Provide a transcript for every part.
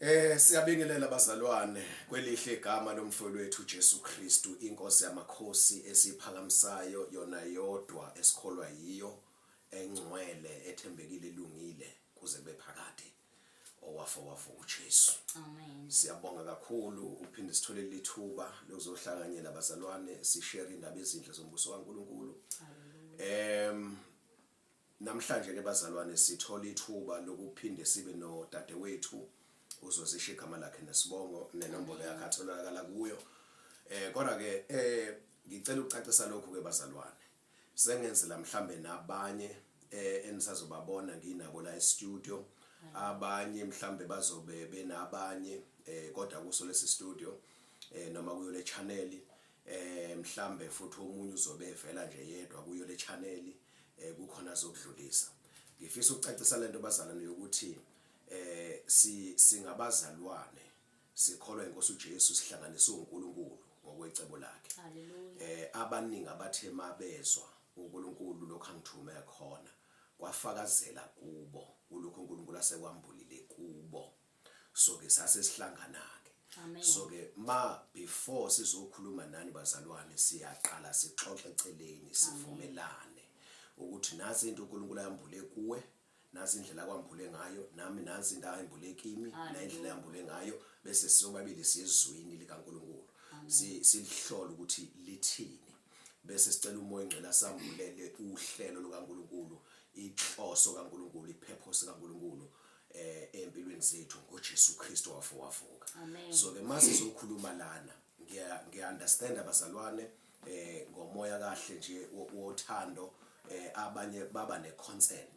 Siyabingelela bazalwane kwelihle igama lomfowethu wethu Jesu Kristu, inkosi yamakhosi esiphakamisayo yona yodwa esikholwa yiyo, engcwele, ethembekile, elungile kuze kube phakade, owafa wavuka uJesu. Amen. Siyabonga kakhulu ukuphinde sithole lithuba lokuzohlanganyela bazalwane, sishare indaba ezinhle zombuso kaNkulunkulu. Namhlanje ke bazalwane sithola ithuba lokuphinde sibe nodadewethu, uzozisho igama lakhe nesibongo nenombolo yakhe atholakala kuyo. Kodwa ke ngicela ukucacisa lokhu ke bazalwane. Sengenzela mhlambe nabanye enisazobabona nginabo la e-studio. Abanye mhlambe bazobe benabanye, kodwa kuso lesi studio noma kuyo le channel, mhlambe futhi omunye uzobe evela nje yedwa kuyo le channel, kukhona azokudlulisa. Ngifisa ukucacisa lento bazalwane yokuthi si singabazalwane, sikholwa inkosi uJesu, sihlanganiswe uNkulunkulu ngokwecebo lakhe. Hallelujah. Abaningi abathe mabezwa uNkulunkulu lokho angithume khona, kwafakazela kubo kulokho uNkulunkulu asekwambulile kubo. So ke sase sihlangana ke. Amen. So ke ma before sizokhuluma nani bazalwane, siyaqala sixoxe eceleni, sivumelane ukuthi nasi into uNkulunkulu ayambule kuwe, nasi indlela akwambule ngayo, nami nansi into ayambule kimi, nendlela ayambule ngayo, bese sobabili siyezwini likaNkulunkulu, silihlola ukuthi lithini, bese sicela uMoya oNgcwele asambulele uhlelo lukaNkulunkulu, inhloso kaNkulunkulu, ipurpose kaNkulunkulu empilweni zethu ngoJesu Kristu wafa wavuka. Amen. So ke mase sizokhuluma lana, ngiya understand abazalwane, ngomoya kahle nje wothando, abanye baba ne concern,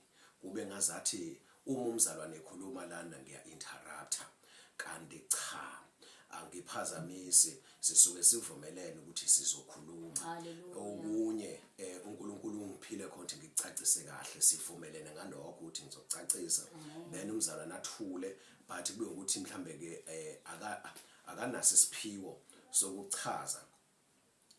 kube ngazathi uma umzalwane ekhuluma lana ngiya interrupta, kanti cha, angiphazamisi, sisuke sivumelene ukuthi sizokhuluma. Hallelujah. Okunye uNkulunkulu ungiphile khona ukuthi ngikucacise kahle, sivumelene ngalokho ukuthi ngizokucacisa, then umzalwane athule, but kube ukuthi mhlambe ke akanaso isiphiwo sokuchaza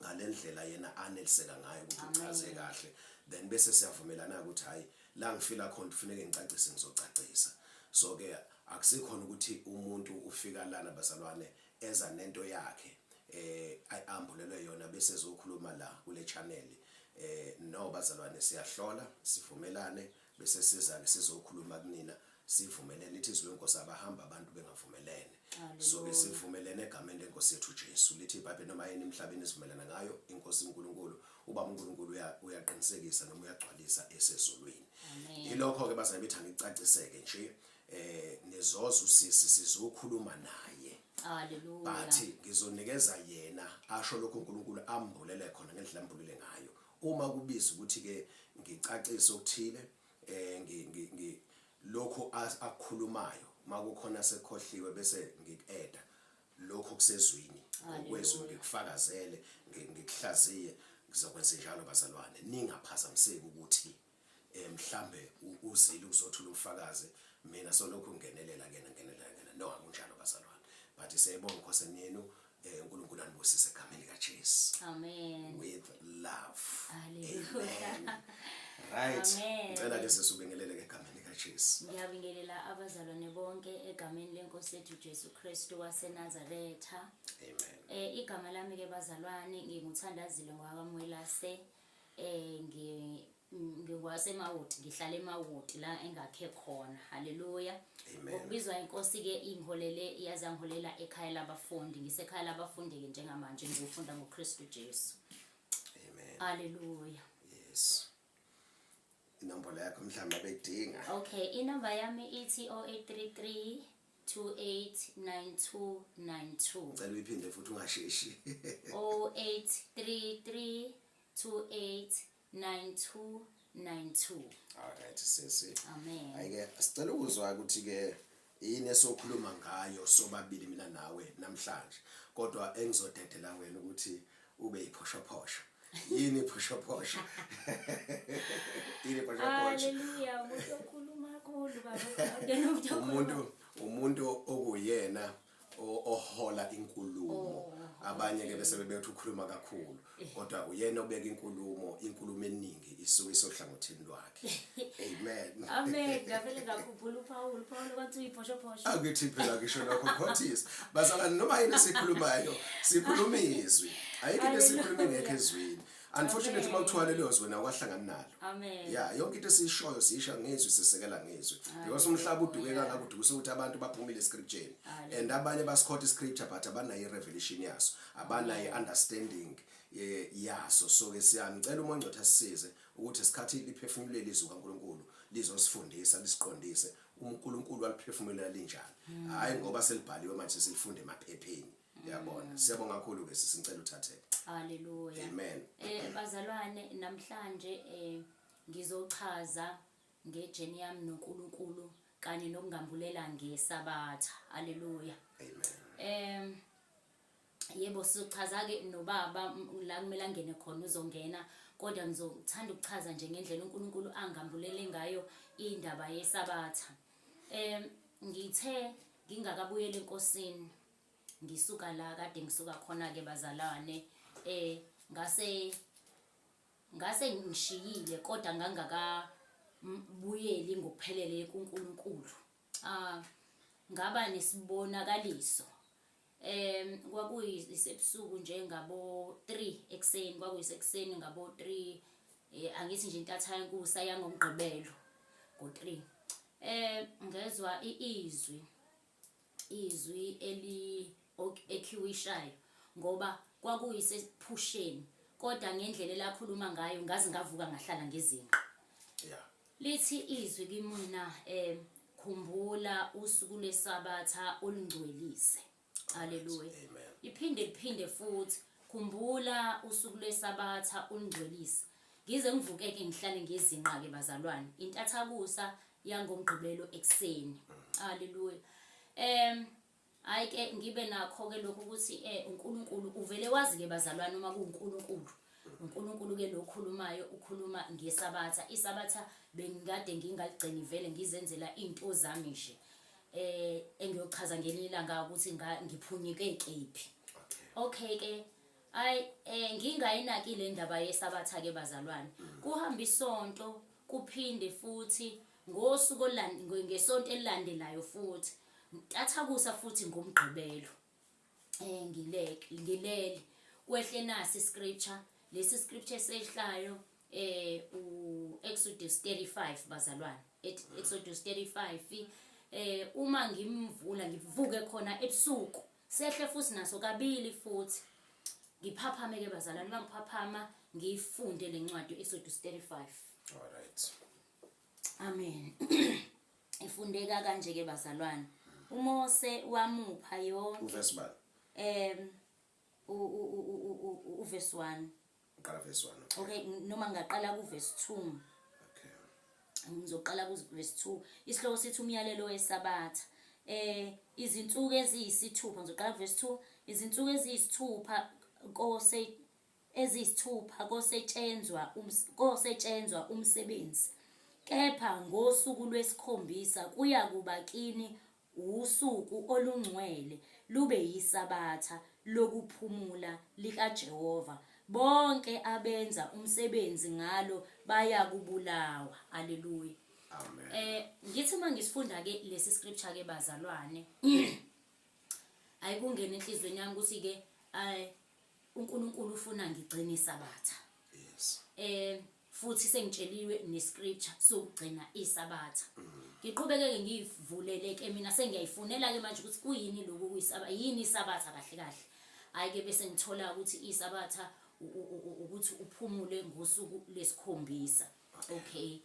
ngalendlela yena aneliseka ngayo ukuthi uchaze kahle, then bese siyavumelana ukuthi hayi, la ngifila khona kufuneka ngicacise, ngizocacisa. So ke akusikhona ukuthi umuntu ufika lana bazalwane eza nento yakhe ayambulelwe yona bese ezokhuluma la kule channel. No bazalwane, siyahlola, sivumelane, bese siza ke sizokhuluma kunina sivumelene. Lithi izwi lenkosi, abahamba abantu bengavumelene. So ke sivumelene egameni lenkosi yethu Jesu. Lithi iBhayibheli, noma yini emhlabeni esivumelana ngayo, inkosi uNkulunkulu, ubaba uNkulunkulu uyaqinisekisa noma uyagcwalisa esezulwini. Ilokho ke bazalwane bethi angicaciseke nje, nizoza usisi sizokhuluma naye. Hallelujah. But ngizonikeza yena asho lokho uNkulunkulu ambulele khona ngendlela ambulele ngayo. Uma kubiza ukuthi ke ngicacise okuthile, ngi ngi lokho akukhulumayo, makukhona sekhohliwe bese ngikueda lokho kusezwini ngokwezwi, ngikufakazele, ngikuhlaziye, ngizokwenza njalo bazalwane. Ningaphazamiseki ukuthi mhlambe uzile uzothula ubufakazi, mina solokhu nginelela kena, nginelela kena. No, akunjalo bazalwane, but siyayibonga inkosi yenu. uNkulunkulu anibusise egameni likaJesu. Amen. With love. Hallelujah. Amen. Right. Amen. Ngicela ke sesubingelele egameni likaJesu. Ngiyabingelela abazalwane bonke egameni lenkosi yethu Jesu Kristu waseNazaretha. Amen. Igama lami ke bazalwane nginguthandazile ngwakaMwelase, ngingwaseMawoti, ngihlala eMawoti la engakhe khona. Haleluya. Amen. Ngokubizwa inkosi ke ingiholele, yazangiholela ekhaya labafundi. Ngisekhaya labafundi ke njengamanje, ngizofunda ngoKristu Jesu. Amen. Haleluya. Yes. Inombolo yakho mhlawumbe abedinga. Okay, inamba yami ithi 0833 289292. Ngicela uyiphinde futhi, ungasheshi. 0833 289292. Alright sisi. Amen. Ayike sicela ukuzwa ukuthi ke yini esokhuluma ngayo sobabili mina nawe namhlanje. Kodwa engizodedela wena ukuthi ube yiphoshoposho. Yini iphoshoposho? Yini iphoshoposho? Haleluya, umuntu okhuluma kakhulu baba. Umuntu Umuntu okuyena. Ohola inkulumo. Abanye ke bese bebethi ukhuluma kakhulu, kodwa uyena obeka inkulumo, inkulumo eningi isuke isohlangothini lwakhe. Amen. Amen. Ngavele ngakhumbula uPaul. Paul kwathi uyiphoshophosho. Angithi phela ngisho lokho, Khothisa. Bazalwane, noma yini esikhulumayo, sikhuluma izwi. Ayikho into esikhuluma ingekho ezwini. Unfortunately, uma kuthiwa lelo zwe nawe wahlangana nalo. Amen. Ya, yonke into esiyishoyo siyisho ngezwi, sisekela ngezwi. Because umhlaba uduke kangaka, udukisa ukuthi abantu baphumile escripture. And abanye basiquote scripture but abanayo i-revelation yaso, abanayo i-understanding yaso. So ke siyamcela uMoya Ongcwele asisize ukuthi isikhathi liphefumulele izwi kaNkuluNkulu lizosifundisa, lisiqondise uNkulunkulu waliphefumulela linjani. Hayi ngoba selibhaliwe manje silifunde emaphepheni. Yabona. Siyabonga kakhulu ke, sisicela uthatheke. Hallelujah. Amen. Bazalwane, namhlanje ngizochaza ngejourney yami noNkulunkulu kanye nokungambulela ngesabatha. Hallelujah. Amen. Yebo, sizochaza ke nobaba la kumele angene khona uzongena, kodwa ngizothanda ukuchaza nje ngendlela uNkulunkulu angambulele ngayo indaba yesabatha. Ngithe ngingakabuyela enkosini, ngisuka la kade ngisuka khona ke bazalwane, ngase ngishiyile, kodwa ngangakabuyeli ngokuphelele kuNkulunkulu. Ngaba nesibonakaliso. Kwakuyisebusuku nje ngabo 3 ekuseni, kwakuyisekuseni ngabo 3, angithi nje intatha yenkusa yangomgqibelo ngo3. Ngezwa izwi eli ekhiwishayo ngoba kwakuyisephusheni, kodwa ngendlela elakhuluma ngayo ngaze ngavuka ngahlala ngezinqa. Lithi izwi kimina, khumbula usuku lwesabatha olungcwelise. Haleluya. Amen. Iphinde liphinde futhi, khumbula usuku lwesabatha olungcwelise. Ngize ngivukeke ngihlale ngezinqa ke bazalwane, intathakusa yangomgqibelo ekuseni. Haleluya. Hayi ke ngibe nakho ke lokhu ukuthi uNkulunkulu uvele wazi ke bazalwane uma kuuNkulunkulu. uNkulunkulu ke lo khulumayo, ukhuluma ngesabatha. Isabatha bengikade ngingaligcini, vele ngizenzela into zami nje. Engiyochaza ngelinye ilanga ukuthi ngiphunyuke kephi. Okay ke, ay ngingayinaki le ndaba yesabatha ke bazalwane. Kuhamba isonto, kuphinde futhi ngosuku ngesonto elilandelayo futhi ntathakusa futhi ngomgqibelo. Ngilele kwehle nasi scripture, lesi scripture esehlayo uExodus 35 bazalwane. Exodus 35, uma ngimvula ngivuke khona ebusuku, sehle futhi naso kabili futhi. Ngiphaphame ke bazalwane, mangiphaphama ngiyifunde lencwadi Exodus 35. All right. Amen. Ifundeka kanje ke bazalwane. uMose wamupha yonke Uverse bani? Uverse 1. Uqala verse 1. Okay, noma ngingaqala ku verse 2. Okay. Ngizoqala ku verse 2. Isihloko sithi umyalelo wesabatha. Izinsuku eziyisithupha, ngizoqala ku verse 2. Izinsuku eziyisithupha kose eziyisithupha kosetshenzwa umsebenzi. Kepha ngosuku lwesikhombisa kuya kuba kini usuku olungcwele, lube yisabatha lokuphumula likaJehova. Bonke abenza umsebenzi ngalo bayakubulawa. Haleluya. Amen. Ngithi uma ngisifunda ke lesi scripture ke bazalwane, ayikungena enhlizweni yami ukuthi ke uNkulunkulu ufuna ngigcine isabatha. Yes. Futhi sengitsheliwe nescripture sokugcina isabatha. Ngiqhubeke ke ngivulele ke mina, sengiyayifunela ke manje ukuthi kuyini lokhu kuyisaba, yini isabatha kahle kahle. Hayi ke bese ngithola ukuthi isabatha ukuthi uphumule ngosuku lesikhombisa. Okay,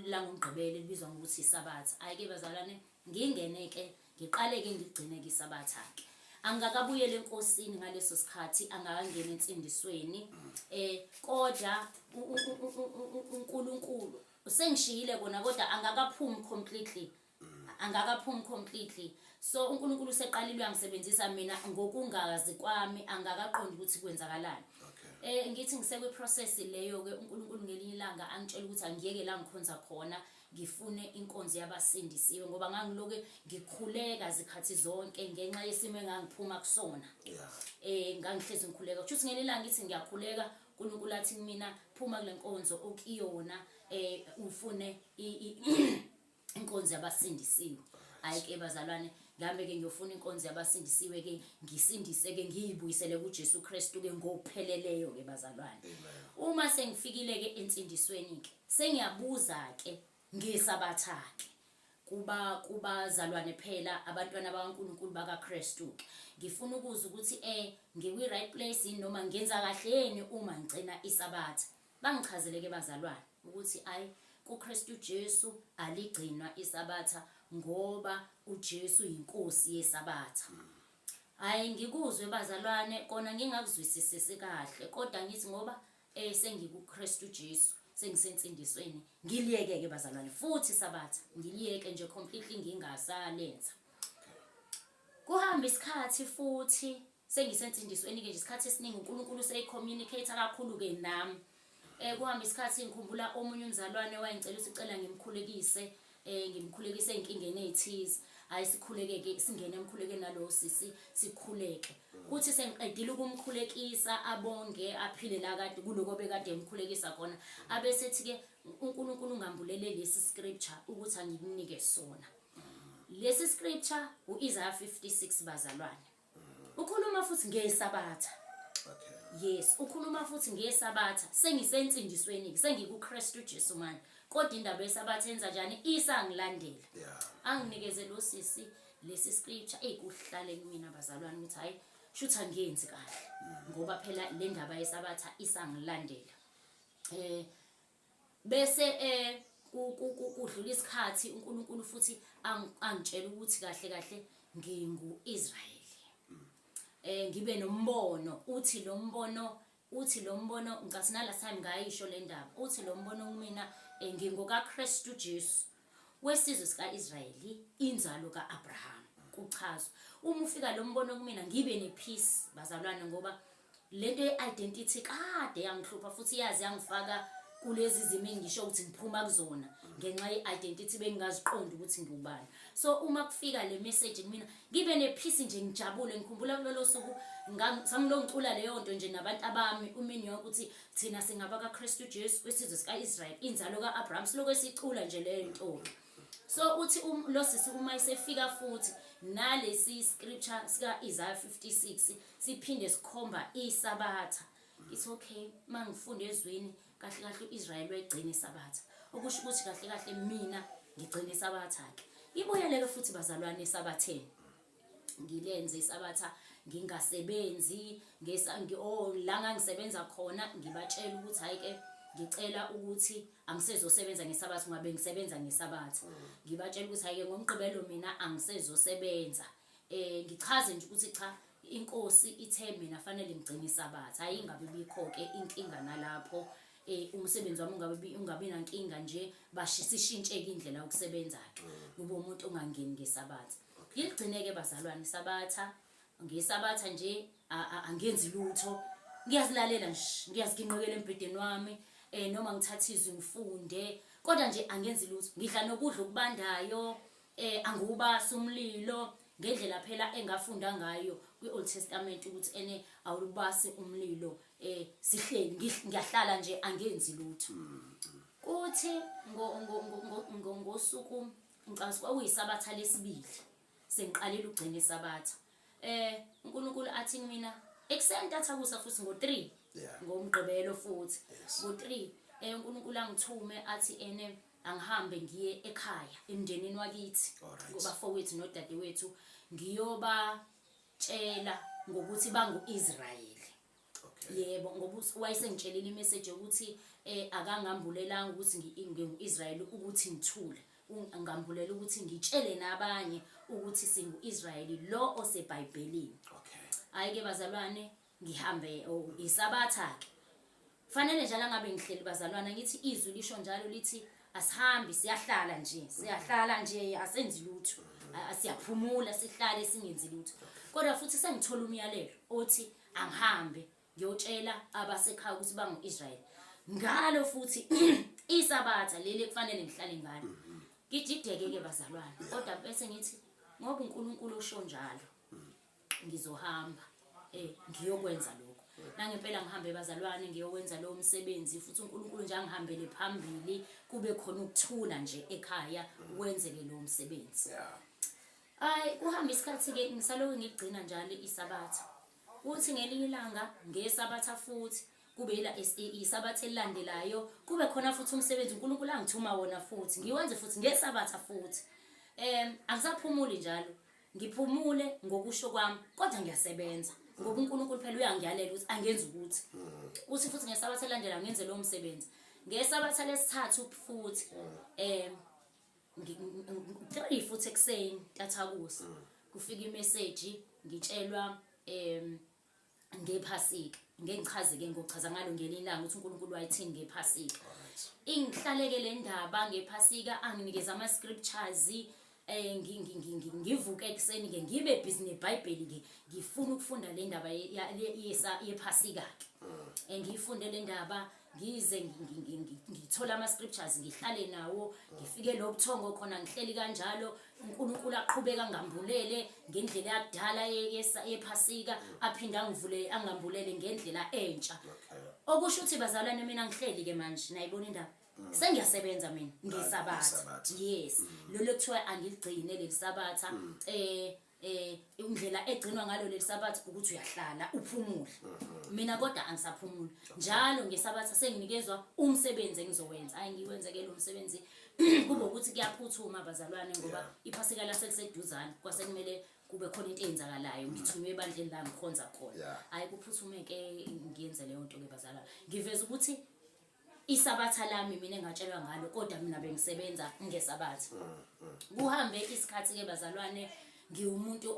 la ngomgqibelo libizwa ngokuthi isabatha. Hayi ke bazalwane, ngingene ke ngiqale ke ngigcine ke isabatha ke. Angikakabuyele enkosini ngaleso sikhathi, angakangena ensindisweni. Kodwa uNkulunkulu sengishiyile kona, kodwa angakaphumi completely. Angakaphumi completely. So uNkulunkulu useqalile uyangisebenzisa mina ngokungazi kwami, angakaqondi ukuthi kwenzakalani. Ngithi ngisekwi process leyo ke, uNkulunkulu ngelinye ilanga angitshela ukuthi angiyeke la ngikhonza khona. Ngifune inkonzo yabasindisiwe ngoba ngangiloke ngikhuleka zikhathi zonke ngenxa yesimo engangiphuma kusona. Ngangihlezi ngikhuleka. Kusho ukuthi ngelinye ilanga ngithi ngiyakhuleka, uNkulunkulu athi kumina phuma kule nkonzo okuyona, ufune inkonzo yabasindisiwe. Hayi ke bazalwane, ngihambe ke ngiyofuna inkonzo yabasindisiwe ke, ngisindise ke, ngiyibuyisele kuJesu Kristu ke ngokupheleleyo ke bazalwane. Uma sengifikile ke ensindisweni ke, sengiyabuza ke ngesabatha ke kuba kubazalwane phela, abantwana bakaNkulunkulu bakaKristu ke, ngifuna ukuzwa ukuthi ngikwi right place yini noma ngenza kahle yini uma ngigcina isabatha. Bangichazele ke bazalwane ukuthi ayi, kuKristu Jesu aligcinwa isabatha ngoba uJesu yinkosi yesabatha. Hayi, ngikuzwe bazalwane, kona ngingakuzwisisisi kahle, kodwa ngithi ngoba sengikuKristu Jesu, sengisensindisweni, ngiliyeke ke bazalwane futhi sabatha, ngiliyeke nje completely, ngingasalenza. Kuhamba isikhathi futhi sengisensindisweni ke nje, isikhathi esiningi uNkulunkulu useyicommunicate kakhulu ke nami. Kuhamba isikhathi, ngikhumbula omunye umzalwane wayengicela ukuthi cela ngimkhulekise, ngimkhulekise ey'nkingeni ey'thize. Hhayi, sikhuleke ke, singene emkhulekeni nalowo sisi, sikhuleke. Kuthi sengiqedile ukumkhulekisa, abonge, aphile la kade kuloko bekade emkhulekisa khona, abesethi ke uNkulunkulu ungambulele lesi scripture ukuthi angikunike sona. Lesi scripture uIsaiah 56 bazalwane. Ukhuluma futhi ngesabatha. Yes, ukhuluma futhi ngesabatha. Sengisensindisweni, sengikuKristu Jesu manje. Kodwa indaba yesabatha yenza njani? Isangilandela. Anginikeze lo sisi lesi scripture, ekuhlale kumina bazalwane ukuthi hayi, shuthi angiyenzi kahle. Ngoba phela le ndaba yesabatha isangilandela. Bese kudlula isikhathi, uNkulunkulu futhi angitshela ukuthi kahle kahle ngingu-Israyeli. Ngibe nombono, uthi lo mbono ngicathi na last time ngayisho le ndaba, uthi lo mbono kumina, ngingokaKristu Jesu wesizwe sikaIsrayeli, inzalo kaAbraham. Kuchazwa uma ufika lo mbono kumina, ngibe nepeace bazalwane, ngoba lento ye-identity kade yangihlupha futhi yazi yangifaka kulezi zimo engisho ukuthi ngiphuma kuzona ngenxa ye-identity, bengingaziqondi ukuthi ngiwubani. So uma kufika le message kumina, ngibe nepeace nje, ngijabule. Ngikhumbula kulolo suku sangilo ngicula leyo nto nje nabantu abami umini yonke ukuthi thina singaba kaKristu Jesu, wesizwe sika-Israyeli, inzalo ka-Abraham. Siloko esicula nje leyo nto. So uthi lo sisi uma esefika futhi nalesi scripture sika Isaiah 56 siphinde sikhomba isabatha, it's okay, mangifunda ezwini kahle kahle uIsrael wayegcina isabatha, okusho ukuthi kahle kahle mina ngigcina isabatha ke. Ibuyeleke futhi bazalwane esabatheni, ngilenze isabatha, ngingasebenzi oh, la ngangisebenza khona ngibatshela ukuthi hayi ke, ngicela ukuthi angisezosebenza ngesabatha, ngoba bengisebenza ngesabatha. Ngibatshela ukuthi hayi ke, ngomgqibelo mina angisezosebenza, ngichaze nje ukuthi cha, inkosi ithe mina fanele ngigcine isabatha. Hayi, ingabe bikho ke inkinga nalapho, umsebenzi wami ungabi nankinga nje, basishintsheke indlela yokusebenza ke, kube umuntu ongangeni ngesabatha. Ngigcine ke bazalwane isabatha, ngesabatha nje angenzi lutho, ngiyazilalela nje, ngiyaziginqekela embhedeni wami, noma ngithatha izwi ngifunde, kodwa nje angenzi lutho. Ngidla nokudla okubandayo, angiwubasi umlilo ngendlela phela engafunda ngayo kwi-Old Testament ukuthi ene awubasi umlilo. Sihleli, ngiyahlala nje, angenzi lutho. Kuthi ngosuku, ngicabanga kwakuyisabatha lesibili sengiqalile ukugcina isabatha, uNkulunkulu athi kumina ekuseni ntathakusa futhi ngo3 ngomgqibelo futhi ngo3, uNkulunkulu angithume athi ene angihambe ngiye ekhaya emndenini wakithi, kubafowethu nodadewethu, ngiyobatshela ngokuthi bangu-Israyeli. Yebo, ngoba wayesengitshelile imessage yokuthi akangambulelanga ukuthi ngingu-Israyeli ukuthi ngithule, ngambulela ukuthi ngitshele nabanye ukuthi singu-Israyeli lo oseBhayibhelini. Hayi ke bazalwane, ngihambe, oh, isabatha ke fanele njalo ngabe ngihleli bazalwana, ngithi izwi lisho njalo, lithi asihambi, siyahlala nje, siyahlala nje, asenzi lutho. Siyaphumula, sihlale singenzi lutho, kodwa futhi sengithola umyalelo othi angihambe ngiyotshela abasekhaya ukuthi bangu-Israyeli ngalo futhi isabatha leli ekufanele ngihlale ngalo. Ngidideke ke bazalwane, kodwa bese ngithi ngoba uNkulunkulu osho njalo ngizohamba ngiyokwenza lokho. Nangempela ngihambe bazalwane ngiyokwenza lowo msebenzi, futhi uNkulunkulu nje angihambele phambili, kube khona ukuthula nje ekhaya, wenzeke lowo msebenzi. Hayi, kuhamba isikhathi ke ngisaloku ngigcina njalo iSabatha. Kuthi ngelinye ilanga ngeSabatha futhi kube ila iSabatha elilandelayo kube khona futhi umsebenzi uNkulunkulu angithuma wona futhi ngiwenze futhi ngeSabatha futhi. Angisaphumuli njalo, ngiphumule ngokusho kwami kodwa ngiyasebenza ngoba uNkulunkulu phela uyangiyalela ukuthi angenze ukuthi. Kuthi futhi ngeSabatha elilandelayo ngenze lowo msebenzi. NgeSabatha lesithathu futhi 3 futhi ekuseni ntathakusa kufika imessage ngitshelwa ngephasika. Ngeke ngichaze ke, ngochaza ngalo ngelinye ilanga ukuthi uNkulunkulu wayethini ngephasika. Ingihlaleke le ndaba ngephasika, anginikeza ama scriptures, ngivuke ekuseni ke ngibe busy neBhayibheli ke, ngifuna ukufunda le ndaba yephasika ke. Ngiyifunde le ndaba, ngize ngithole ama scriptures, ngihlale nawo, ngifike lo buthongo khona ngihleli kanjalo, uNkulunkulu aqhubeka ngambulele ngendlela yakudala yephasika, aphinde angivule angambulele ngendlela entsha. Okusho ukuthi bazalwane mina ngihleli ke manje, nayibona indaba. Sengiyasebenza mina ngeSabatha. Yes, lolo kuthiwa angiligcine leli Sabatha. Indlela egcinwa ngalo leli Sabatha ukuthi uyahlala uphumule. Mina kodwa angisaphumuli. Njalo ngeSabatha senginikezwa umsebenzi engizowenza. Hayi, ngiwenze ke lo msebenzi. Kube ukuthi kuyaphuthuma bazalwane ngoba iphasika laseliseduzane, kwase kumele kube khona into eyenzakalayo, ngithunywe ebandleni la ngikhonza khona. Hayi, kuphuthume ke ngiyenze leyo nto ke bazalwane. Ngiveza ukuthi iSabatha lami mina engatshelwa ngalo, kodwa mina bengisebenza ngeSabatha. Kuhambe isikhathi ke bazalwane, ngiwumuntu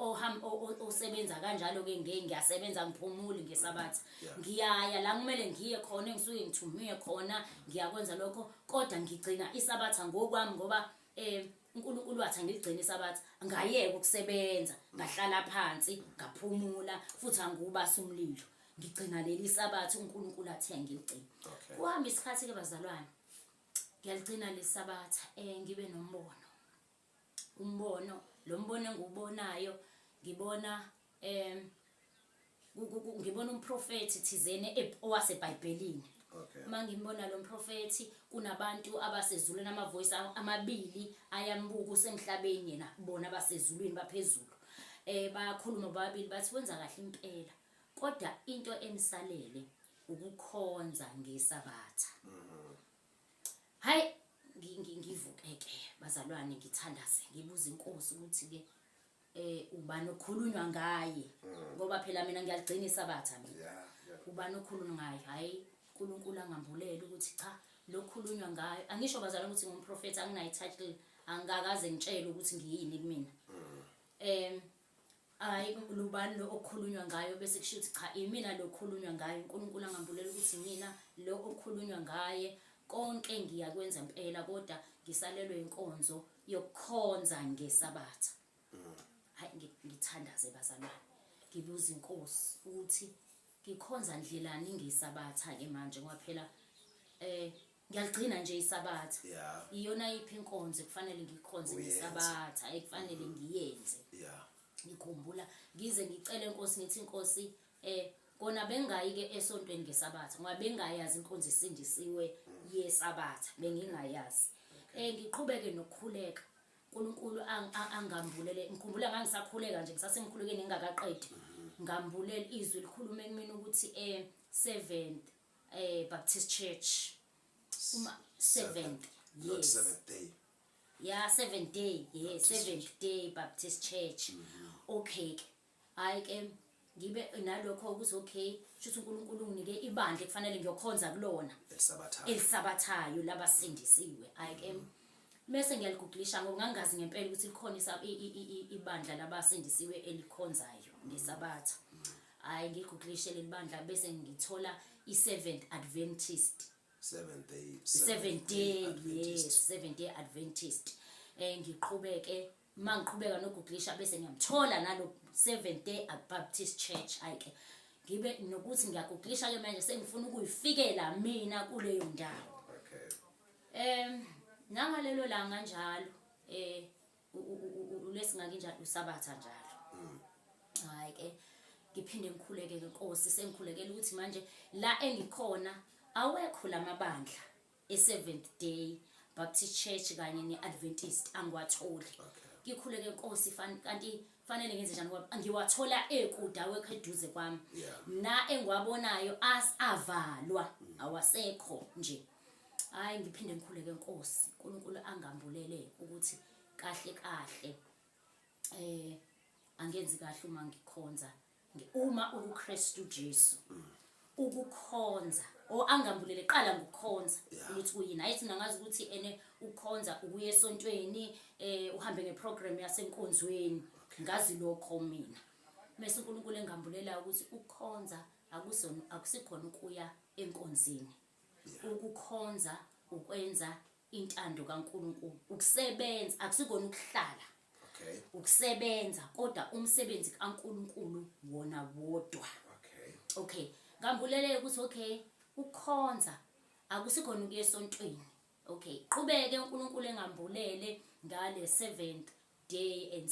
osebenza kanjalo ke, ngiyasebenza ngiphumuli ngeSabatha. Ngiyaya la kumele ngiye khona, engisuke ngithunywe khona, ngiyakwenza lokho, kodwa ngigcina iSabatha ngokwami ngoba uNkulunkulu wathi angiligcine iSabatha. Ngayeka ukusebenza, ngahlala phansi, ngaphumula, futhi angubasa umlilo. Ngigcina leli Sabatha uNkulunkulu athe ngiligcine. Kuhamba isikhathi ke bazalwane, ngiyaligcina leli Sabatha, ngibe nombono. Umbono, lo mbono engiwubonayo, ngibona ngibona umprofeti thizene owaseBhayibhelini. Uma ngimbona lo mprofeti, kunabantu abasezulwini, ama voice amabili ayambuka usemhlabeni, yena bona abasezulwini baphezulu. Bayakhuluma bobabili bathi wenza kahle impela, kodwa into emsalele ukukhonza ngeSabatha. Hayi, ngivuke ke bazalwane, ngithandaze, ngibuze inkosi ukuthi ke ubani okhulunywa ngaye, ngoba phela mina ngiyaligcina iSabatha mina. Ubani okhulunywa ngaye? Hayi, uNkulunkulu angambulela ukuthi cha, lokhulunywa ngayo. Angisho bazalwane ukuthi ngumprofeti, anginayo title, angikakaze ngitshele ukuthi ngiyini kumina. Hayi, lubani lo okhulunywa ngayo, bese kusho ukuthi cha, imina lo okhulunywa ngayo. uNkulunkulu angambulela ukuthi mina lo okhulunywa ngaye, konke ngiyakwenza impela, kodwa ngisalelwe inkonzo yokukhonza ngeSabatha. Hayi, ngithandaze bazalwane, ngibuza inkosi ukuthi ngikhonza ndlelani ngeSabatha ke manje, ngoba phela ngiyaligcina nje iSabatha. Iyona yiphi inkonzo ekufanele ngikhonze ngeSabatha, ekufanele ngiyenze? Ngikhumbula ngize ngicele inkosi, ngithi inkosi kona bengayi ke esontweni ngeSabatha, ngoba bengayazi inkonzo isindisiwe yeSabatha, bengingayazi. Ngiqhubeke nokukhuleka, uNkulunkulu angambulele. Ngikhumbula ngangisakhuleka nje, ngisasemkhulekeni ngingakaqedi, ngambulela izwi likhulume kumina ukuthi Seventh Baptist Church, uma Seventh, yes, Seventh Day. Yeah, Seventh Day, yes, Seventh Day Baptist Church. Okay ke, hayi ke ngibe nalokho ukuthi okay, shuthi uNkulunkulu unginike ibandla ekufanele ngiyokhonza kulona elisabathayo, elisabathayo labasindisiwe. Hayi ke bese ngiyaligugulisha ngoba ngangazi ngempela ukuthi likhona ibandla labasindisiwe elikhonzayo ngeSabatha. Hayi, ngigugulishe leli bandla bese ngithola i-Seventh Adventist. Seventh Day. Seventh Day, yes, Seventh Day Adventist. Ngiqhubeke, mangiqhubeka nogugulisha bese ngiyamthola nalo Seventh Day Baptist Church. Hayi ke ngibe nokuthi ngiyagugulisha ke manje, sengifuna ukuyifikela mina kuleyo ndawo. Nangalelo langa njalo Ulesingaki njalo usabatha njalo. Hayi ke, ngiphinde ngikhuleke ke Nkosi, sengikhulekela ukuthi manje la engikhona awekho lamabandla e-Seventh Day Baptist Church kanye ne-Adventist, angiwatholi. Ngikhuleke Nkosi, kanti fanele ngenze njani ngoba ngiwathola ekude, awekho eduze kwami. Na engiwabonayo as avalwa, awasekho nje. Hayi, ngiphinde ngikhuleke Nkosi, uNkulunkulu angambulele ukuthi kahle kahle angenzi kahle uma ngikhonza uma ukuKristu Jesu. Ukukhonza o angambulele qala ngokukhonza ukuthi kuyini. Ayithi mina ngazi ukuthi ene ukukhonza ukuya esontweni, uhambe ngeprogram yasenkonzweni, ngazi lokho mina. Mase uNkulunkulu engambulela ukuthi ukukhonza akusona, akusikhona ukuya enkonzini. Ukukhonza ukwenza intando kaNkulunkulu, ukusebenza, akusikona ukuhlala. Ukusebenza, kodwa umsebenzi kaNkulunkulu wona wodwa. Okay, ngambulele ukuthi okay, ukukhonza akusikhona ukuya esontweni. Okay, qhubeke uNkulunkulu engambulele ngale Seventh Day and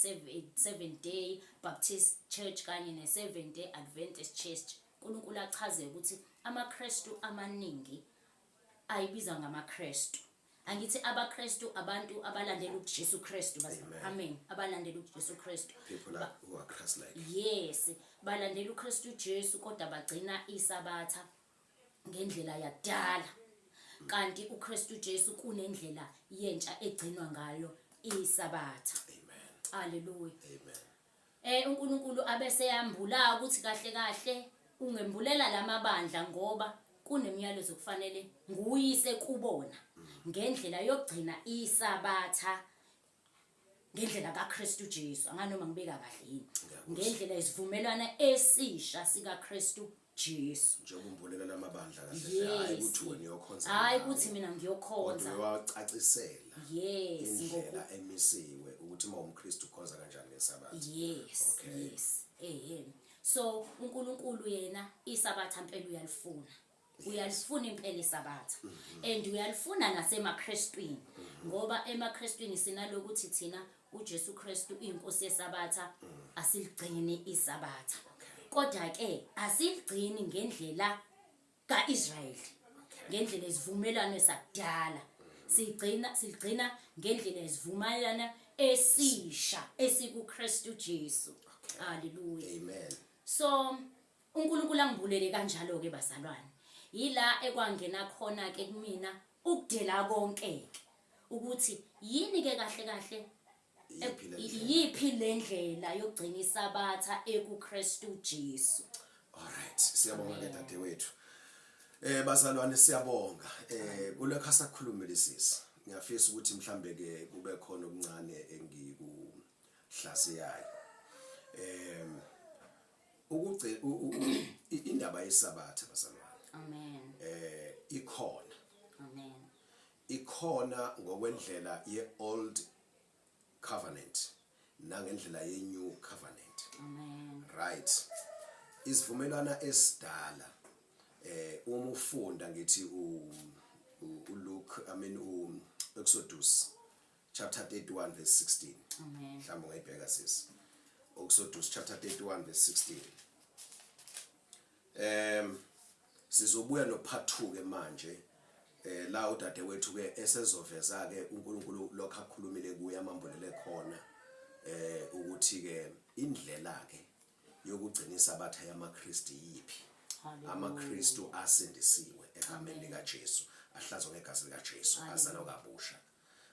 Seventh Day Baptist Church kanye ne Seventh Day Adventist Church. uNkulunkulu achaze ukuthi amaKristu amaningi ayibiza ngamaKristu. Angithi abaKristu abantu abalandela uJesu Kristu. Amen. Amen. Abalandela uJesu Kristu. People who are Christ like. Yes, balandela uKristu Jesu kodwa bagcina isabatha ngendlela yakudala. Kanti uKristu Jesu kunendlela yentsha egcinwa ngayo isabatha. Amen. Hallelujah. Amen. UNkulunkulu abese yambula ukuthi kahle kahle ungembulela lamabandla ngoba kunemiyalezo kufanele nguyise kubona ngendlela yokugcina isabatha ngendlela kaKristu Jesu. Anganoma ngibeka kahle yini? Ngiyakuzwa. Ngendlela isivumelwano esisha sikaKristu Jesu. Njengoba umbulela lamabandla kahle hle, hayi ukuthi wena uyokhonza Hayi nawo. ukuthi mina ngiyokhonza. Kodwa uyawacacisela Yes. indlela emisiwe ukuthi uma umKristu ukhonza kanjani ngesabatha. Yes. Yes. So uNkulunkulu yena isabatha impela uyalifuna. Uyalifuna impela isabatha. And uyalifuna nasemaKristwini. Ngoba emaKristwini sinalokuthi thina uJesu Kristu inkosi yesabatha, asiligcini isabatha. Kodwa ke asiligcini ngendlela kaIsrayeli. Ngendlela isivumelwano sakudala. Sigcina ngendlela isivumelwano esisha esikuKristu Jesu. Hallelujah. Amen. So uNkulunkulu angibulele kanjalo ke bazalwane. Yila ekwangena khona ke kumina ukudela konke ke ukuthi yini ke kahle kahle Yiphi le ndlela? Yiphi le ndlela yokugcina isabatha ekuKristu Jesu. All right, siyabonga ke dadewethu. Bazalwane siyabonga. Kulokho asakhulumile sisi. Ngiyafisa ukuthi mhlambe ke kube khona okuncane engikuhlaziyayo. Ukugcina indaba yesabatha bazalwane. Amen. Ikhona. Amen. Ikhona ngokwendlela ye-Old Covenant nangendlela ye-New Covenant. Amen. Right. Isivumelwano esidala uma ufunda ngithi uLuke, I mean u Exodus chapter 31 verse 16. Amen. Mhlawumbe ungayibheka sisi. Exodus chapter 31 verse 16. Sizobuya no part 2 ke manje. La udadewethu ke esezoveza ke uNkulunkulu lokho akukhulumile kuye amambulele khona ukuthi ke indlela ke yokugcina isabatha yamaKristu yipi. AmaKristu asindisiwe egameni likaJesu, ahlazwa ngegazi likaJesu, azalwa kabusha.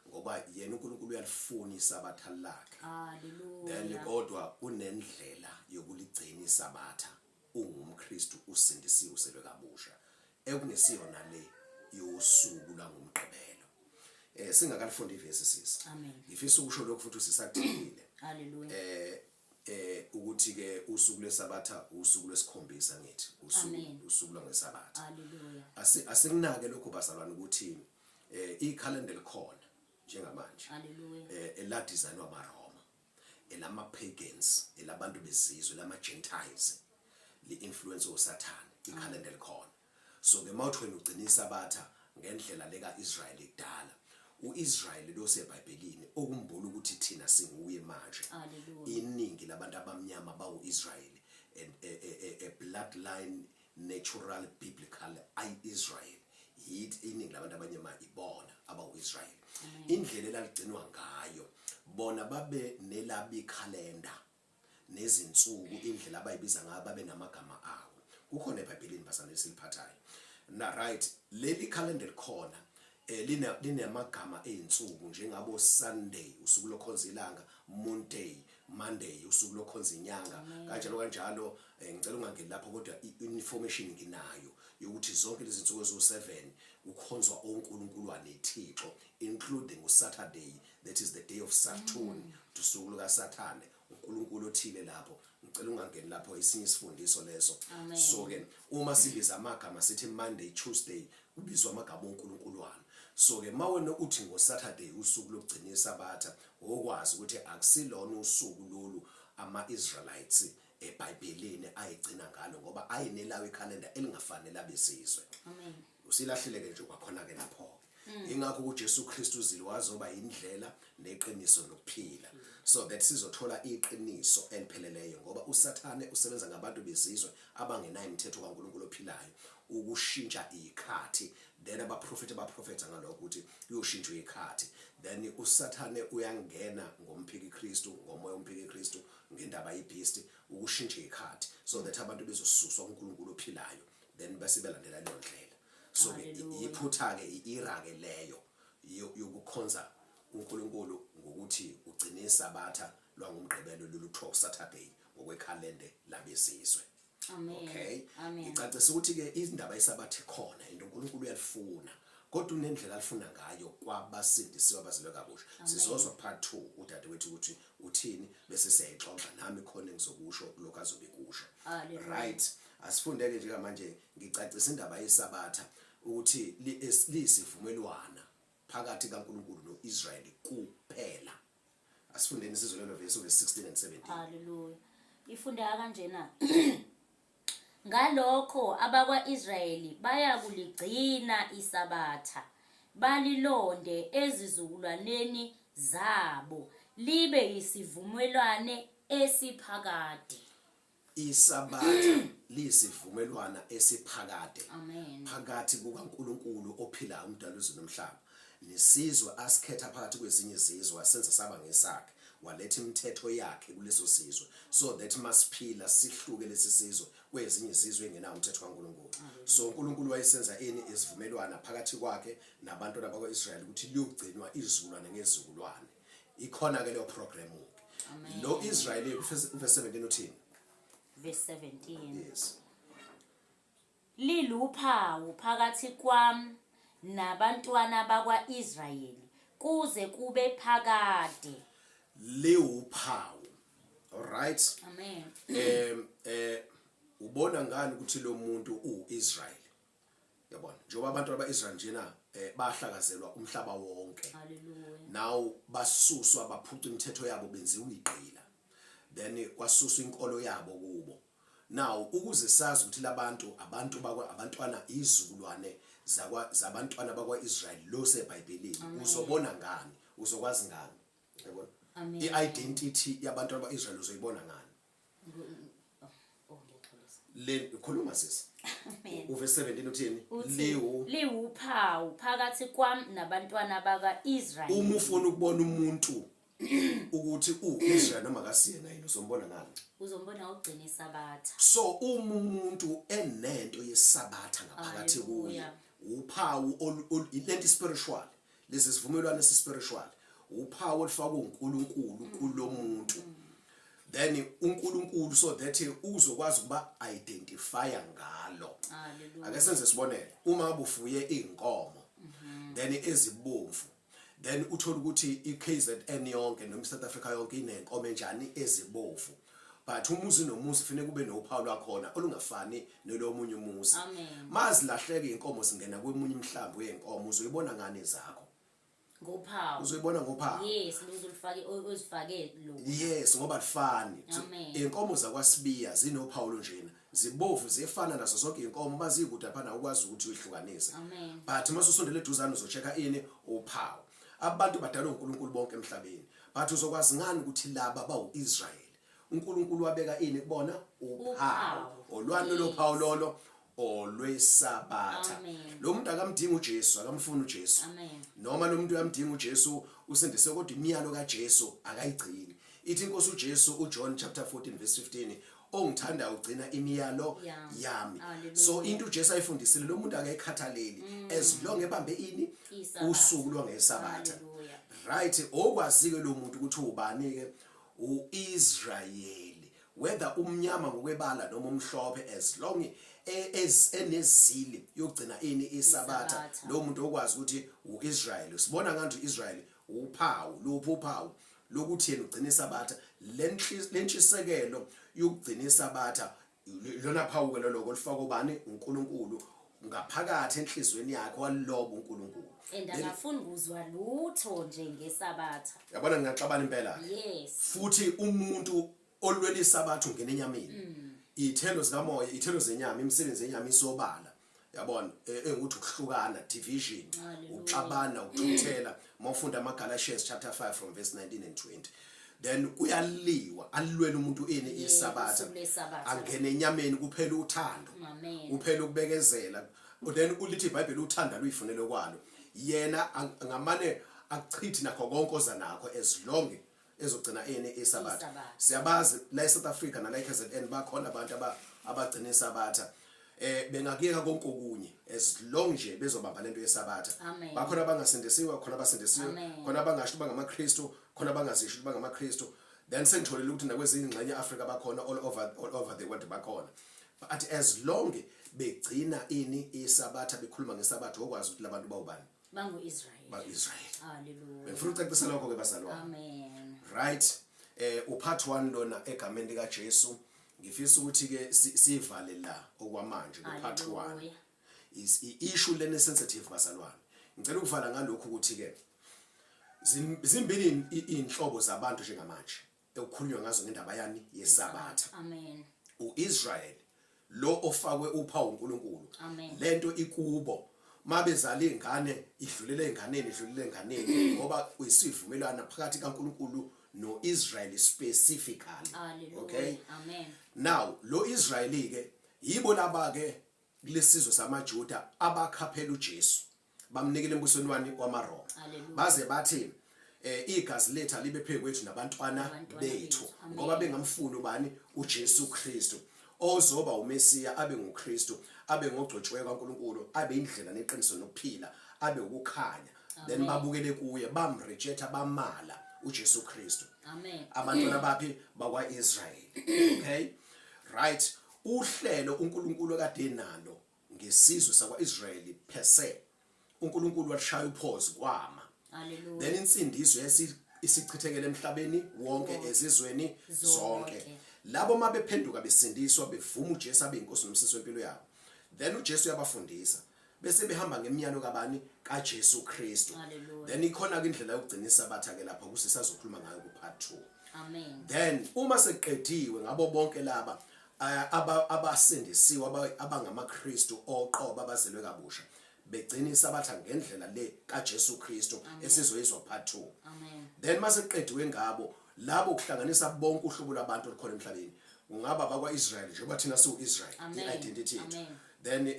Ngoba yena uNkulunkulu uyalifuna isabatha lakhe. Hallelujah. Then kodwa kunendlela yokuligcina isabatha ungumKristu usindisiwe uselwe kabusha, ekungesiyona le yosuku lwangomgqibelo. Singakalifundi ivesi sisi. Amen. Ngifisa ukusho lokhu futhi sisakuthile. Hallelujah. Ukuthi ke usuku lwesabatha usuku lwesikhombisa ngithi usuku lwangesabatha. Hallelujah. Asikunake lokho bazalwane ukuthi ikhalenda likhona njengamanje. Hallelujah. Ela designwa amaRoma, elama pagans, elabantu bezizwe, lama Gentiles, li influence oSathane, ikhalenda likhona. So ke mawuthi wena ugcina isabatha ngendlela leka Israel kudala, uIsrael lo seBhayibhelini okumbula ukuthi thina singuye manje. Hallelujah. Iningi labantu abamnyama bawu-Israel and a bloodline natural biblical I-Israel. Yithi iningi labantu abanyama ibona abawu-Israel. Indlela elaligcinwa ngayo bona babe nelabi calendar nezinsuku, indlela abayibiza ngayo, babe namagama awo. Kukhona eBhayibhelini bazalwane esiliphathayo na, right? Leli calendar likhona, linamagama ezinsuku njengabo Sunday, usuku lokhonza ilanga, Monday, Monday usuku lokhonza inyanga, kanjalo kanjalo. Ngicela ungangeni lapho, kodwa i-information nginayo yokuthi zonke lezi zinsuku eziwu-7 kukhonzwa onkulunkulu nethixo, including uSaturday, that is the day of Saturn, usuku lukaSathane, uNkulunkulu othile lapho. Ngicela ungangeni lapho, isinye isifundiso leso. Amen. So ke uma sibiza amagama sithi Monday, Tuesday, kubizwa amagama onkulunkuluwana. So ke mawena uthi ngoSaturday usuku lokugcina iSabatha, okwazi ukuthi akusilona usuku lolu ama-Israelites eBhayibhelini ayigcina ngalo, ngoba ayinelawo ikhalenda elingafanele abesizwe. Amen. Usilahlile ke nje kwakhona ke lapho. Ingakho uJesu Kristu uzile wazoba indlela neqiniso nokuphila, so that sizothola iqiniso elipheleleyo, ngoba uSathane usebenza ngabantu bezizwe abangenayo imithetho kaNkulunkulu ophilayo ukushintsha ikhathi. Then abaprofeti baprofetha ngalokho ukuthi kuyoshintshwa ikhathi, then uSathane uyangena ngomphiki Kristu, ngomoya omphiki Kristu, ngendaba yebeast, ukushintsha ikhathi so that abantu bezosuswa kuNkulunkulu ophilayo, then bese belandela leyo ndlela. So ke Hallelujah. iphutha ke, i-error ke leyo yokukhonza uNkulunkulu ngokuthi ugcine iSabatha lwangoMgqibelo, lolu kuthiwa uSaturday ngokwekhalende labezizwe. Amen. Okay. Amen. Ngicacisa ukuthi ke indaba yeSabatha ikhona into uNkulunkulu uyalifuna, kodwa unendlela alifuna ngayo kwabasindisiwe, abazelwe kabusha. Sizozwa part 2 udadewethu ukuthi uthini, bese siyayixoxa, nami khona engizokusho lokho azobe kusho. Hallelujah. Right, asifundeke njengamanje. Ngicacisa indaba yeSabatha ukuthi liyisivumelwana phakathi kaNkulunkulu noIsrael kuphela. Asifundeni sizwe lelo verse, verse 16 and 17. Hallelujah. Ifundeka kanjena. Ngalokho abakwa-Israyeli bayakuligcina iSabatha, balilonde ezizukulwaneni zabo, libe yisivumelwane esiphakade. ISabatha liyisivumelwana esiphakade Amen. phakathi kukaNkulunkulu ophilayo, umdali wezulu nomhlaba, nesizwe asikhetha phakathi kwezinye izizwe, wasenza saba ngesakhe, waletha imithetho yakhe kuleso sizwe, so that masiphila sihluke lesi sizwe kwezinye izizwe engenawo umthetho kaNkulunkulu. So uNkulunkulu wayesenza ini? Isivumelwana phakathi kwakhe nabantwana bakwa-Israyeli ukuthi liyogcinwa izizukulwane ngezizukulwane. Ikhona ke leyo program ke lo Israyeli. Verse 17 uthini? Verse 17. Yes. Liluphawu phakathi kwami nabantwana bakwa-Israyeli kuze kube phakade. Liwuphawu, alright. Amen. Ubona ngani ukuthi lo muntu uIsrael? Yabona, njengoba abantu abaIsrael njena bahlakazelwa umhlaba wonke. Hallelujah. Now basuswa, baphuca imithetho yabo, benziwa igqila, then kwasuswa inkolo yabo kubo. Now ukuze sazi ukuthi labantu abantu bakwa abantwana, izizukulwane zakwa zabantwana bakwaIsrael lo seBhayibhelini, uzobona ngani? Uzokwazi ngani? Yabona? Amen. I-identity yabantu bakwaIsrael uzoyibona ngani? Oh, ngiyaxolisa. Le khuluma sisi. Amen. Uverse 17 uthini? Uthi, Liwu liwuphawu phakathi kwami nabantwana baka-Israyeli. Uma ufuna ukubona umuntu ukuthi uIsrael noma kasiyena yini, uzombona ngani? Uzombona ugcina iSabatha. So uma umuntu enento yeSabatha ngaphakathi kuye, Hallelujah. uphawu lento spiritual, lesi sivumelwano esi-spiritual, uphawu olufakwe uNkulunkulu kulomuntu, then uNkulunkulu, so that uzokwazi ukuba identifya ngalo. Hallelujah. Ake senze isibonelo. Uma ngabe ufuye inkomo then ezibomvu, then uthola ukuthi iKZN yonke noma iSouth Africa yonke inenkomo enjani? Ezibomvu. But umuzi nomuzi kufanele kube nophawu lwakhona olungafani nelomunye umuzi. Amen. Mazilahleka inkomo singena kwemunye imhlambi wezinkomo, uzoyibona ngani zakho? Ngophawu. Uzoyibona ngophawu. Yes, luzulifake ozifake lo. Yes, ngoba lifani. So, Amen. inkomo zakwaSibiya zinophawu lonjena, zibovu, ziyefana nazo zonke inkomo. Mazikude lapha ukwazi ukuthi uyihlukanise. Amen. But uma usondele eduzane uzochecka ini? Uphawu. Abantu badalwe uNkulunkulu bonke emhlabeni, but uzokwazi ngani ukuthi laba bawu-Israyeli? uNkulunkulu wabeka ini kubona? Uphawu. Olwani lolo phawu lolo? Olwesabatha. Lo muntu akamdingi uJesu, akamfuni uJesu. Noma lo muntu uyamdinga uJesu, usindise, kodwa imiyalo kaJesu akayigcini. Ithi inkosi uJesu uJohn chapter 14 verse 15, ongithanda ugcina imiyalo yami. So into uJesu ayifundisile lo muntu akayikhathaleli, as long ebambe ini? Usuku lwangesabatha. Right, okwazi-ke lo muntu ukuthi ubani-ke uIsrayeli, whether umnyama ngokwebala noma umhlophe, as long as enezili yokugcina ini? Isabatha. Lo muntu okwazi ukuthi uIsrael, sibona ngani uIsrael? Uphawu luphi? Uphawu lokuthi yena ugcina isabatha. Lentshisekelo yokugcina isabatha, lona phawu ke loloko olufaka ubani? uNkulunkulu ngaphakathi enhlizweni yakhe, waloba uNkulunkulu. And akafuni kuzwa lutho nje ngesabatha. Yabona, ngingaxabana impela. Futhi umuntu olwela isabatha ungena enyameni. Iy'thelo zikamoya, iy'thelo zenyama, imisebenzi yenyama isobala, yabona, engukuthi ukuhlukana, division, ukuxabana, ukuthukuthela. Mawufunda ama-Galatians chapter 5 from verse 19 and 20, then kuyaliwa, alilwela umuntu ini? Isabatha. Usuku lweSabatha. Angene enyameni, kuphela uthando, kuphela ukubekezela. Then ulithi iBhayibheli uthanda luyifunele kwalo. Yena ngamane akuchithi nakho konke oza nakho, as long ezogcina ini? Isabatha. Isabatha. Siyabazi la eSouth Africa nala eKZN, bakhona abantu abagcina isabatha, bengakuyeka konke okunye as long nje bezobamba lento yesabatha. Bakhona abangasindisiwe, khona abasindisiwe, khona abangasho bangamaKristu, khona abangazisho ukuthi bangamaKristu. Then sengitholile ukuthi nakwezinye ingxenye eAfrica bakhona, all over the world bakhona, but as long begcina ini? Isabatha, bekhuluma ngesabatha, okwazi ukuthi labantu bawubani? Bangu-Israyeli. Ba-Israyeli. Hallelujah. Bengifuna ukucacisa lokho ke, bazalwane. Amen. Right, upart 1 lona egameni lika Jesu. Ngifisa ukuthi ke sivale la okwamanje ku part 1. Hallelujah. Is issue lene sensitive, bazalwane. Ngicela ukuvala ngalokhu ukuthi ke zimbili inhlobo zabantu njengamanje ekukhulunywa ngazo ngendaba yani? Yesabatha. Amen. uIsrael lo ofakwe uphawu uNkulunkulu. Amen. Lento ikubo, mabezala ingane idlulele enganeni, idlulele enganeni, ngoba kuyisivumelwano phakathi kaNkulunkulu noIsrael specifically. Hallelujah. Okay. Amen. Now lo Israeli ke, yibo laba ke kulesizwe samaJuda abakhaphela uJesu, bamnikela embusweni wani? WamaRoma. Hallelujah. Baze bathi igazi lethu alibe phezu kwethu nabantwana Nabantwana bethu, bethu. Amen. ngoba bengamfuni ubani? uJesu Kristu ozoba uMesiya, abe nguKristu, abe ngogcotshiweyo kaNkulunkulu, abe indlela neqiniso nokuphila, abe ukukhanya. Then Amen. babukele kuye, bamrejecta, bamala uJesu Kristu. Amen. Abantwana baphi? Bakwa-Israyeli. Okay, right, uhlelo uNkulunkulu akade nalo ngesizwe sakwa-Israyeli per se, uNkulunkulu walishaya uphozi kwama. Hallelujah. Then insindiso isichithekele emhlabeni wonke, ezizweni zonke. Zonke. Labo mabephenduka, besindiswa, bevuma uJesu abe inkosi nomsindisi wempilo yabo, then uJesu uyabafundisa, bese behamba ngemiyalo kabani? KaJesu Kristu. Hallelujah. Then ikhona ke indlela yokugcina isabatha ke lapha, kusisazokhuluma ngayo ku part 2. Amen. Then uma seqediwe ngabo bonke laba abasindisiwe, abangamaKristu oqobo, abazelwe kabusha, begcina isabatha ngendlela le kaJesu Kristu esizoyizwa part 2. Amen. Then mase kuqediwe ngabo labo, kuhlanganisa bonke uhlobo lwabantu olukhona emhlabeni, kungaba bakwa-Israel njengoba thina siwu-Israel, Amen. i-identity yethu. Amen. Then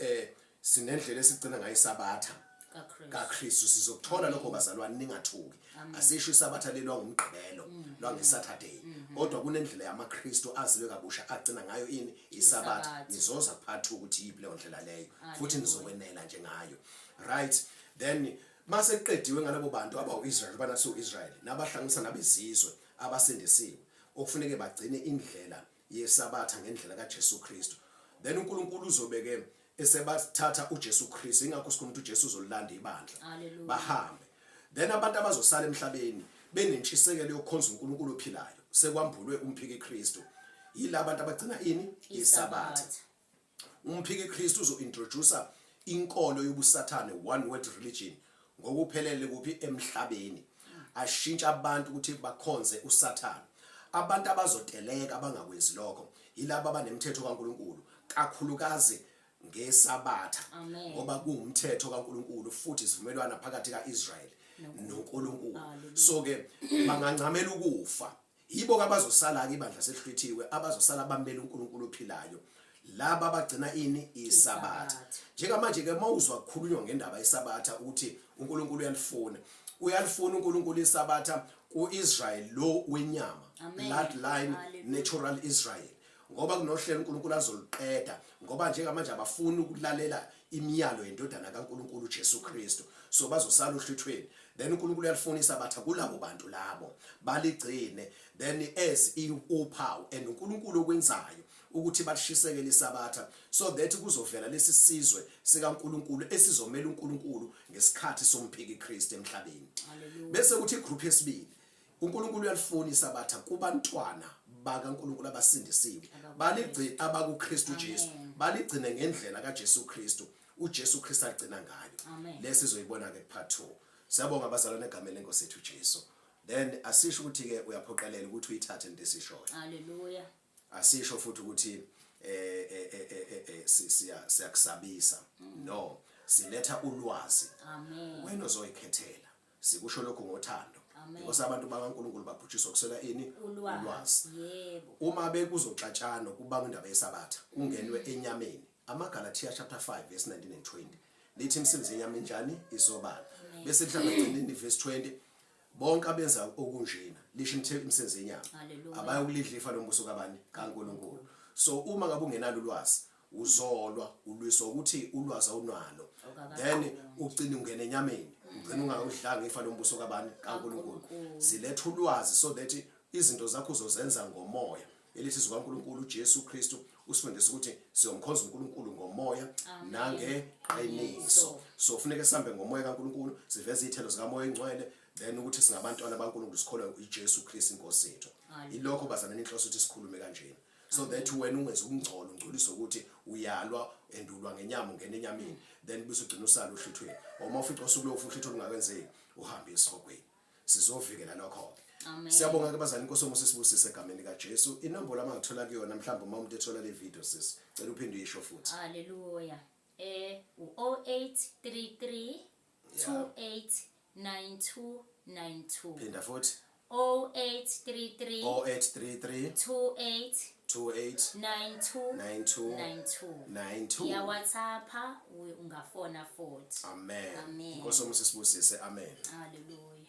sinendlela esigcina ngayo isabatha kaKristu. kaKristu. Sizokuthola lokho, bazalwane, ningathuki. Asisho isabatha lelwa ngumgqibelo, lwangeSaturday, kodwa kunendlela yamaKristu aziwe kabusha agcina ngayo ini? Isabatha. Isabatha. Nizoza part 2 ukuthi yiphi leyo ndlela leyo, futhi Hallelujah. nizokwenela nje ngayo. Right, then mase kuqediwe ngalabo bantu abawu-Israel, bana siwu-Israel, nabahlanganisa nabezizwe abasindisiwe okufuneke bagcine indlela yesabatha ngendlela kaJesu Kristu, then uNkulunkulu uzobeke esebathatha uJesu Kristu. Ingakho sikhuluma ukuthi uJesu uzolilanda ibandla. Hallelujah. Bahambe, then abantu abazosala emhlabeni benentshisekelo yokukhonza uNkulunkulu ophilayo, sekwambulwe umphiki Kristu, yilabo abantu abagcina ini? Isabatha. Umphiki Kristu uzo-introduce inkolo yobusathane, one world religion, ngokuphelele kuphi? Emhlabeni. Ashintsha abantu ukuthi bakhonze usathane. Abantu abazoteleka abangakwenzi lokho yilabo abanemthetho kaNkulunkulu, kakhulukazi ngesabatha. Amen. Ngoba kuwumthetho kaNkulunkulu futhi isivumelwano phakathi kaIsrael. noNkulunkulu. So ke bangancamela ukufa. Yibo ke abazosala ke, ibandla selihlwithiwe, abazosala bamele uNkulunkulu ophilayo, laba abagcina ini? Isabatha. Isabatha. Njengamanje ke, mawuzwa kukhulunywa ngendaba yesabatha, ukuthi uNkulunkulu uyalifuna, uyalifuna uNkulunkulu isabatha kuIsrael lo wenyama, Amen. bloodline, Hallelujah. natural Israel, ngoba kunohlelo uNkulunkulu azoluqeda, ngoba njengamanje abafuni ukulalela imiyalo yendodana kaNkulunkulu uJesu Kristu, so bazosala ohlwithweni. Then uNkulunkulu uyalifuna isabatha kulabo bantu labo, baligcine then as uphawu, and uNkulunkulu okwenzayo ukuthi balishisekele isabatha so that kuzovela lesi sizwe sikaNkulunkulu esizomela uNkulunkulu ngesikhathi somphiki Kristu emhlabeni. Hallelujah. Bese kuthi igroup yesibili, uNkulunkulu uyalifuna isabatha kubantwana bakaNkulunkulu abasindisiwe, baligcine, abakuKristu Jesu, baligcine ngendlela kaJesu Kristu, uJesu Kristu agcina ngayo. Amen. Lesi sizoyibona ke part 2. Siyabonga abazalwane egameni lenkosi yethu Jesu. Then asisho ukuthi ke uyaphoqelela ukuthi uyithathe into esishoyo. Hallelujah. Asisho futhi ukuthi siya siyakusabisa. No, siletha ulwazi. Amen. Wena ozoyikhethela. Sikusho lokhu ngothando, Amen. because abantu bakaNkulunkulu babhujiswa kusela ini? Ulwazi. Yebo. Uma bekuzoxatshana kubanga indaba yesabatha, kungenwe enyameni, amaGalathiya chapter 5 verse 19 and 20 lithi imisebenzi yenyama injani? Isobala. Bese lihlamba egcineni verse 20, bonke abenza okunjena, lisho imisebenzi yenyama, Hallelujah. abayokulidla ifa lombuso kabani? KaNkulunkulu. So uma ngabe ungenalo ulwazi, uzolwa, ulwiswa ukuthi ulwazi awunalo, then ugcina ungena enyameni, ugcina ungawudlanga ifa lombuso kabani? KaNkulunkulu. Siletha ulwazi so that izinto zakho uzozenza ngomoya. Elithi izwi kaNkulunkulu, uJesu Kristu usifundisa ukuthi siyomkhonza uNkulunkulu ngomoya nangeqiniso. So kufuneka sihambe ngomoya kaNkulunkulu, siveze izithelo zikamoya engcwele, then ukuthi singabantwana baNkulunkulu, sikholwe uJesu Kristu inkosi yethu. Ilokho bazalwane inhloso ukuthi sikhulume kanjena, so that wena ungenza ukungcola, ungcolisa ukuthi uyalwa and ulwa ngenyama, ungena enyameni, then bese ugcina usala ohlwithweni. Uma ufica usuku lofu uhlwitho olungakenzeki, uhambe esihogweni. Sizovikela lokho-ke. Amen. Siyabonga ke bazali, inkosi omusa sibusise egameni likaJesu. Inombolo amangithola kuyona mhlawumbe uma umuntu ethola le video, sis, cela uphinde uyisho futhi. Hallelujah. U-0833 289292. Phinda futhi. 0833 0833 28 28 92 92 92. 92. Iya WhatsApp, ungafona futhi. Amen. Amen. Inkosi omusa sibusise. Amen. Hallelujah.